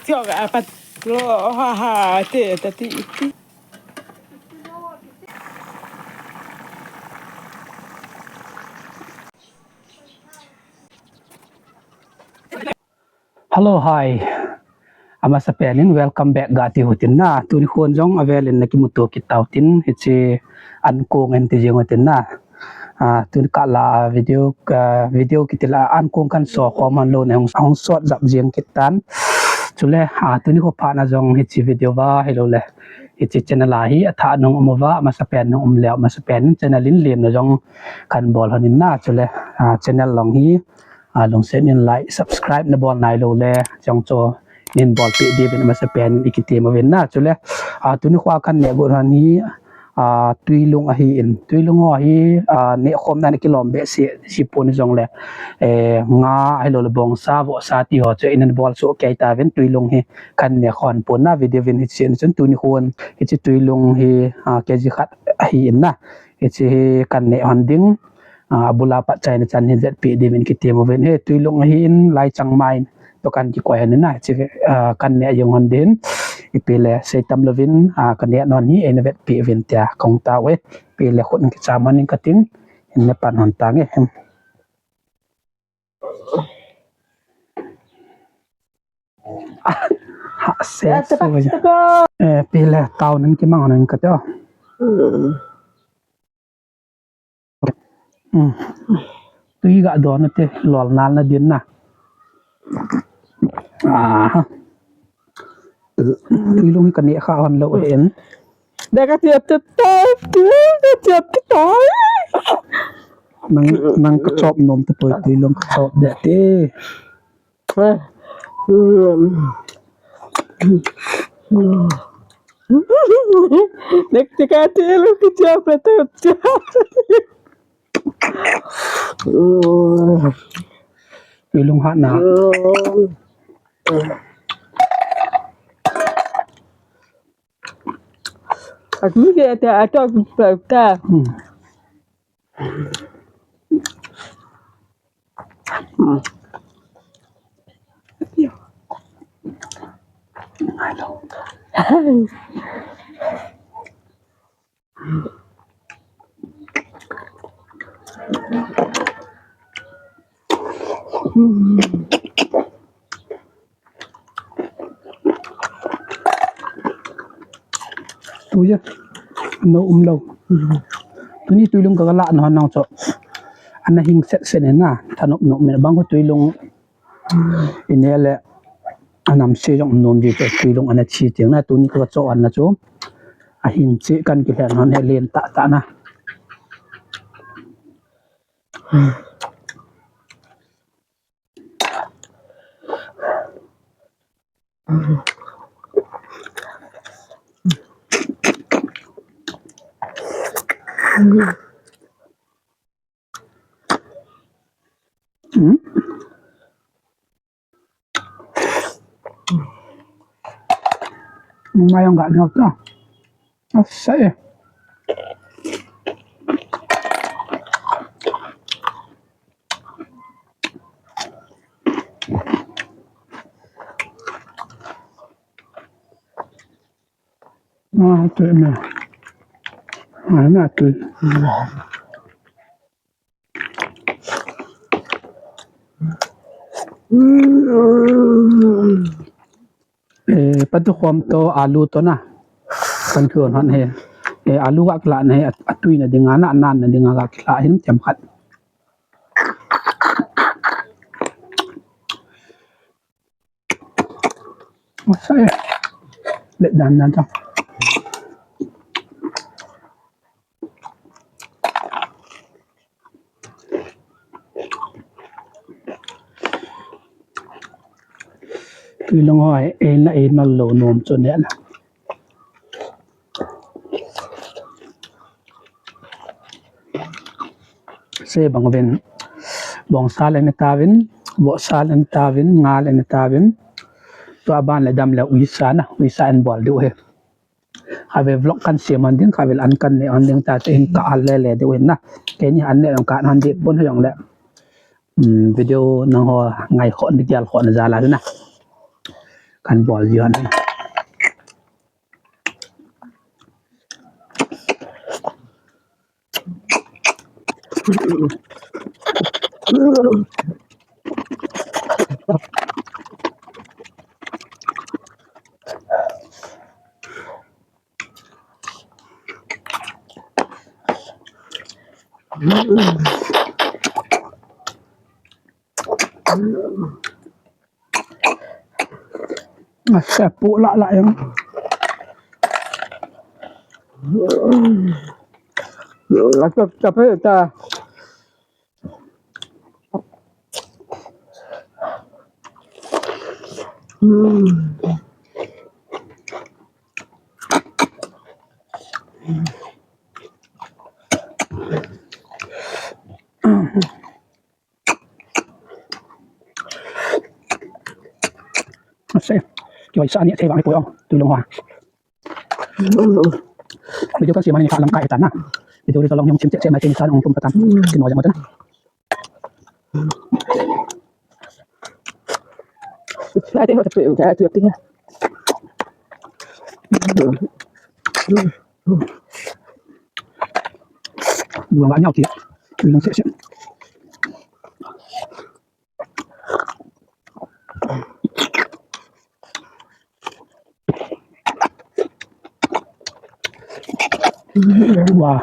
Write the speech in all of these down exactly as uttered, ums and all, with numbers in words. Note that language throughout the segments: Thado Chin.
Tiok apat lo ha ha te ta ti ti. Hello, hi. Amasapen in welcome back ga ti u hitin na. Tuni khon jong avel in na kimuto kit tau hitin, hiche ankong in ti jing u hitin na. Ah, tuni kah la video, ah, video kiti la ankong kan so khom hon lou na hung, hung sot jap jing kit tan. Chule, ah, tuni kho phat na jong hiche video va hilou le hiche channel a hi athah nung um uva, amasapen nung um leu, amasapen in channel in len na jong kan bol hon in na. Chule, ah, channel long hi, ah, lungset in like, subscribe na bol nai lou le, jong chu nin bolpeh diuvin amasapen in i kitem uvin na. Chule, ah, tuni kho a kan neh got hon hi, ah, tuilung ahin, tuilung ho hi, ah, neh khom na na kilom behseh, sipon jong le, eh, nga ahilou le bongsa, vohsa ti ho chu in an bol soh kei tauvin, tuilung hi kan neh khom pon na, video vin hiche in chun tuni khon, hiche tuilung hi, ah, K G khat ahin na, hiche hi kan neh hon ding. Ah, abul a pat chaina chan hin vetpeh diuvin kitem uvin. Hi tuilung ahin, lai chang mai in, tu kan kikoi hon in na, hiche, ah, kan neh jeng hon ding. Ipi le, seitam louvin, ah, ka neh non hi, eina vetpeh uvin tia, kong tao e. Ipi le, khut in kicham hon in kating, hin ne pan hon tange. Ha, se, eh, ipi le, tao nan kimang hon in kati o. Hmm. Tui ga don te, lol nal na din na. Ah. Tuilung hi ka neh kha hon lou hen. Deka tiap te tai, deka tiap te tai. Nang, nang ka chop nom te poi, tuilung ka chop de te. Nekti ka te lu ki chop te chop. Tuilung hat na. Aku ke ata ata aku ta. Hmm. Tui a, no um lou. Tuni tuilung ka la na hon nang cho. Ana hing set set na, thanop nop me bang ko tuilung. Ine le, anam se jong nom ji cho tuilung ana chi ting na, tuni ka cho an na cho. Ahing che kan kilhen hon he len tah tah na. Hmm? Mayang ga nyo to. Asa eh. Ah, tu me. Ah, na tu. Eh, patu khom to alu to na. Kan kion hon he. Eh, alu ga kila na he, at-, atui na dinga na, nan na dinga ga kila hin tiam khat. Masa eh. Let dan dan to. Tuilung ho, eina, eina lou nom chu ne la. Se bang uvin, bongsa le ne tauvin, vohsa le ne tauvin, nga le ne tauvin. Tua ban le dam le uisa na, uisa in bol diu ahi. Ave vlog kan sem hon ding, kave an kan ne hon ding ta, te hin ka al le le diu hin na. Keini an ne jong ka an hon ding pon jong le. Um, video nangho ngai khon, gel khon jal a na. Kan bol ji hon. Asa pu la la yang. Asa ta pe ta. Hmm. Ase, kiwai sa ni thei vang ni poi ong, Tuilung ho. Video kan sem a ni kha lang kai ta na. Video ri ka long nyong chim che che mai ke ni sa ong tum patan. Kino jang matan. Ate ho ta pe, ate ho ta. Buang banyak dia. Tuilung se se. Wah.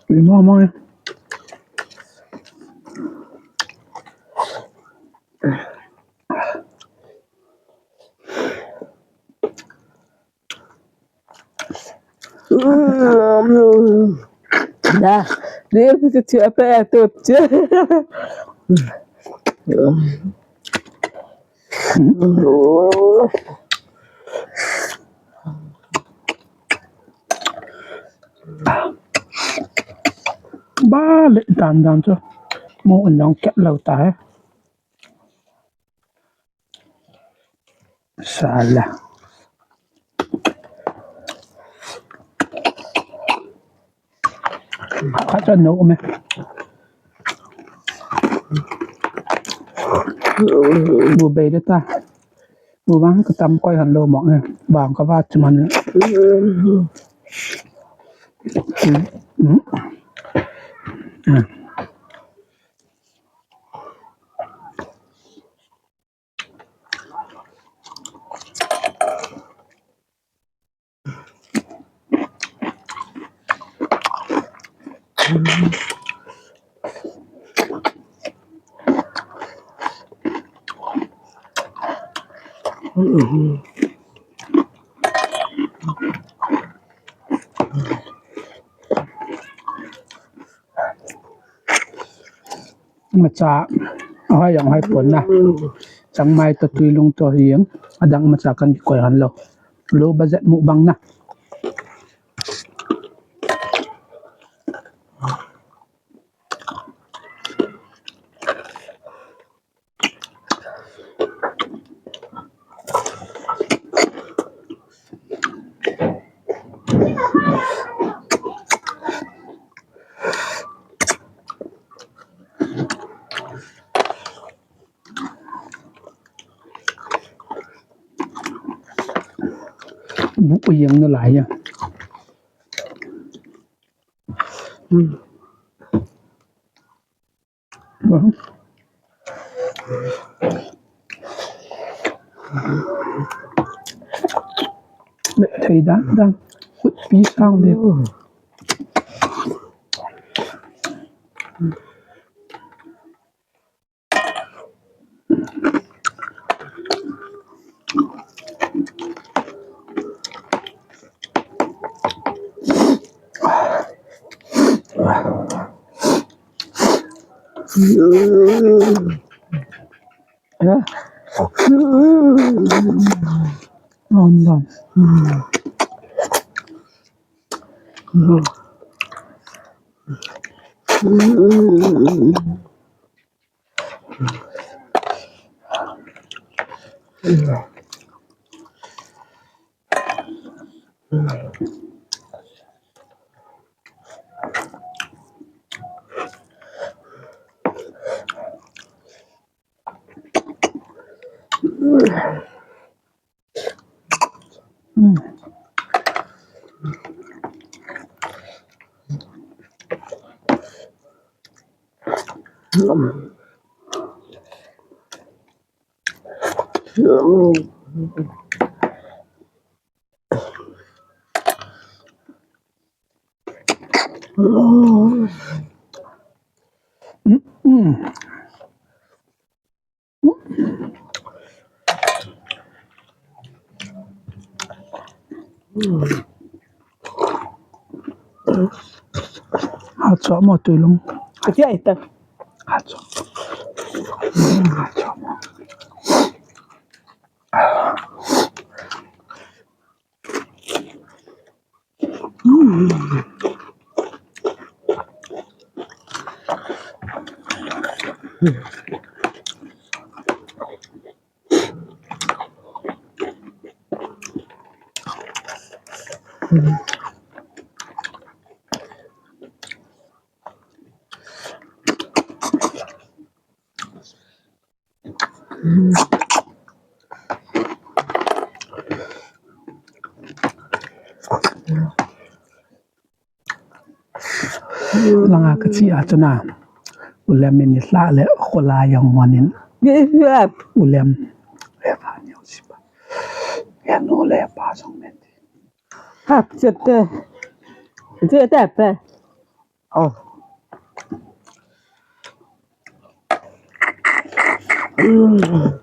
Ini mama. Da, dia mesti siapa tu je. Ba le dan dan chu. Mo un jong ket lou ta he. Sala. Khat cha no me. Bu bei de ta. Bu bang ka tam koi han lo mong e. Bang ka va chu man. Mm. Mm. Ah. Macha, ahoi jong hoi pon na. Changmai to, Tuilung to hi jeng. Adang macha kan kikoi hon lou. Low budget mukbang na. Bu jeng nalai a. Hmm. Thei dan dan. Khut pi sang le. Ngon ngon. Hot chop mo, tui lung. Ati ai ta. Hot chop. Hot chop mo. Langa kachi a chuna. Ulem in ni hla le khola jong monin. Yes, yes. Ulem. E pa ni sipa. Ya no le pa jong men. Ha, chete. Chete pe. Oh. Mm.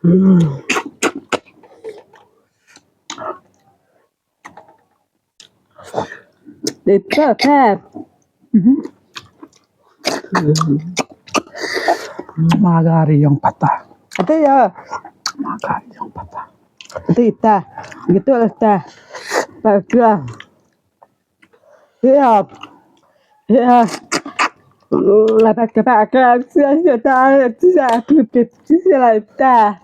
Mm. They pepper. Mhm. Magari jong pata. Ate ya. Magari jong pata. Ate ita. Gitu lah ita. Pepper. Ya. Ya. Apa kata apa sia sia ta sia tu tu sia la ta.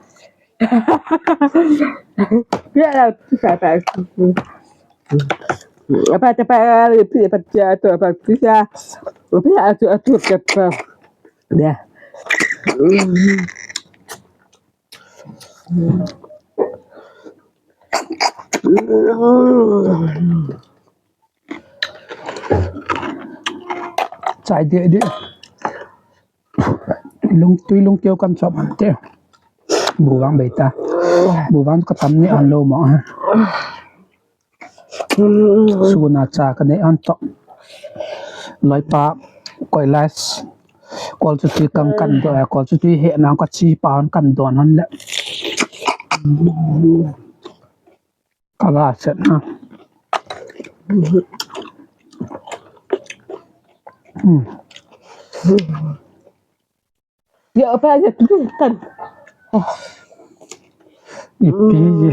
Ya la tu sa ta. Apa kata apa tu apa sia tu apa sia. Apa tu tu apa. Ya. Chai de de. Lung tui lung keu kan chop man te. Bu vang bei ta. Bu vang ka tam ni an lo mo. Suna cha ka nei an to. Loi pa koi lais. Kol chu tui kang kan do, kol chu tui he na ka chi pa an kan do nan le. Ka la set na. Hmm. Ya apa ya tu kan. Ipi ye.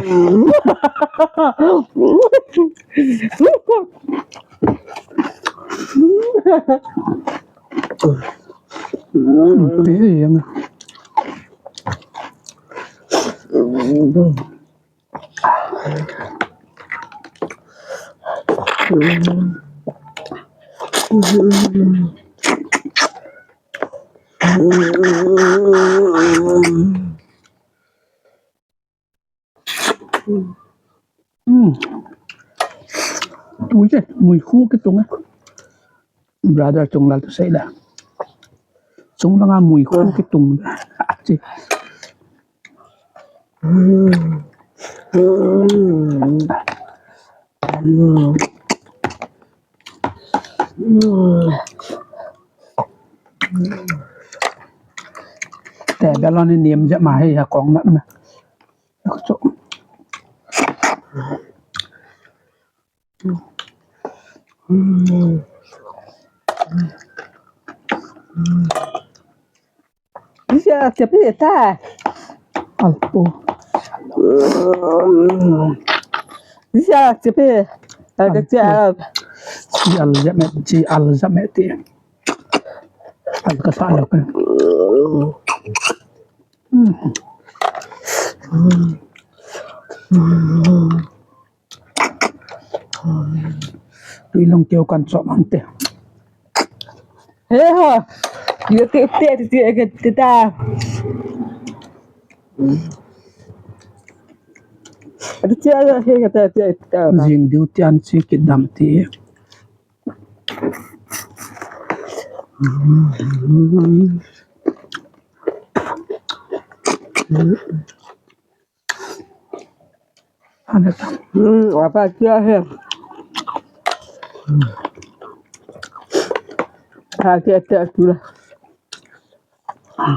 Ipi ye. Hmm. Ui, mui khu kitung a. Brother Chunglal tu sei da. Chung langa mui khu kitung da. Ati. Te belon ni niam ja ma hei ha kong na ma. Bisa siapa ya ta? Alpo. Siya, siya pe. Alpo. Siya. Si al jame, si al jame ti. Al kasa lo kan. Hmm. Tui long keu kan chop hante. He ho. Yo te te te te te ta. Ati tia he ka ta tia ta. Jing diu tian si kidam ti. Ana ta. Hmm, apa tia he? Hmm. Apa tia tia tu la. Hmm.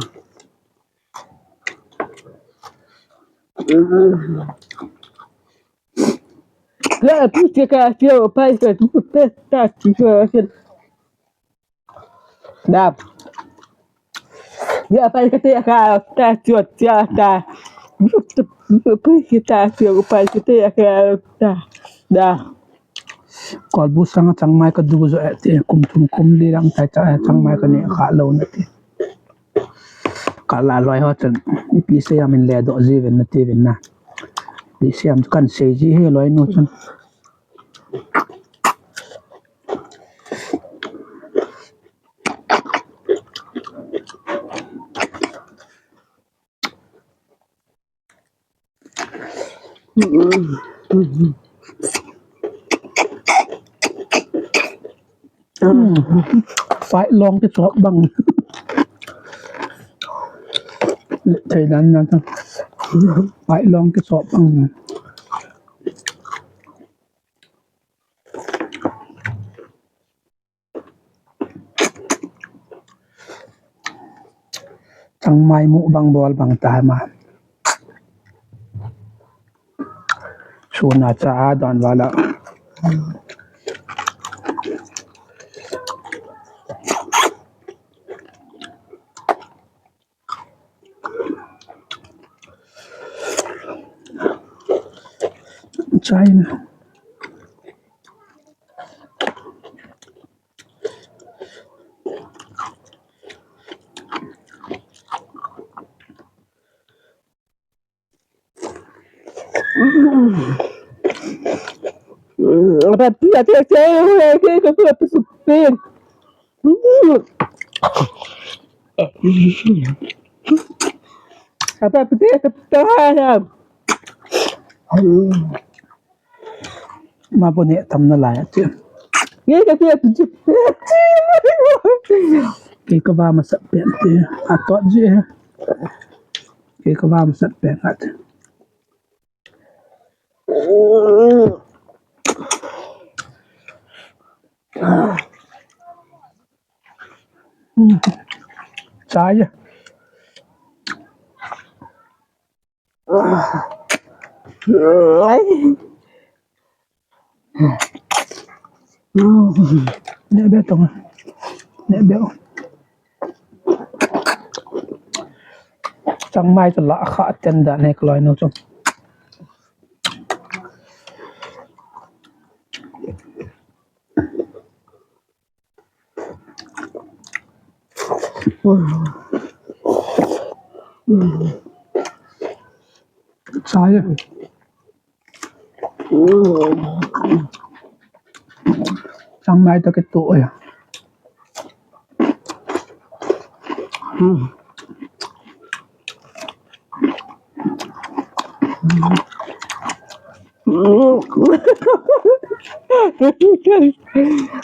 La tu tia ka tia o pai ka tu pe ta tia ka. Da. Ya pai kate ka ta tiot tia ta. Pai kate ka ta. Da. Kolbu sanga changmai ka du jo e ti kum thum kum li lang tai ta changmai ka ne ka lo na ti. Ka la loi ho chan. Ipi se ya min le do ji ven na ti ven na. Ipi se am kan sei ji he loi nu chan. Pai long kichop bang. Thei dan na ta. Pai long kichop bang. Changmai mukbang bol bang ta ma. Suna cha a don vala. China. Apa pi ate ate ate ate ate ate ate. Apa pi ate ate. Ma bo ne tam na lai ati. Ye ka ti ati. Ke ka ba ma sat pe ati. A tot ji. Ke ka ba ma sat pe ati. Chai. Neh be tong. Neh be. Changmai chu la kha ten da ne kloi no chu. Chai. Changmai to kitu ya.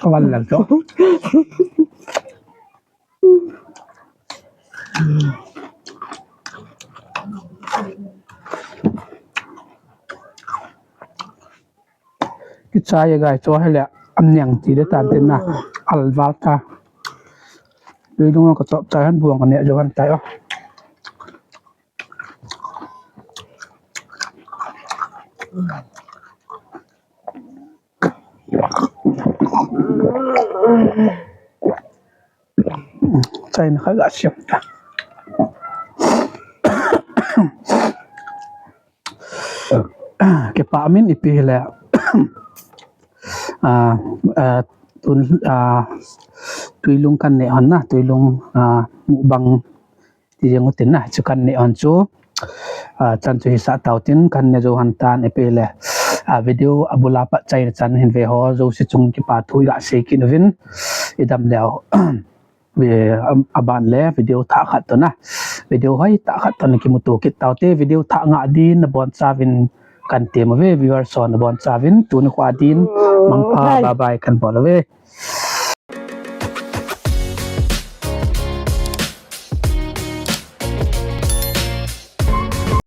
Kawan lang to. Kichai gai cho hele an niang ti de tan tin na. Al val ta. Lui dung ka chop chai han buang ka ne jo han tai o. Chai na kha ga siam ta. Kipah min ipi hile, ah, ah, tun, ah, tuilung kan neh hon na, tuilung, ah, mukbang ti jeng utin na, chu kan neh hon chu, ah, chan chu hisah tau tin kan ne jou hon tan ipi hile, ah, video abula pat chaina chan hin ve ho jouse chung kipa thu iga sei kit uvin, idam leu. Ve, am, aban le video thah khat toh na. Video hoitah khat toh na kimuto kit taute, video thah ngah din nabonchauvin kan tem uve, viewers ho nabonchauvin tuni kho a din mangpha, bye bye kan bol uve.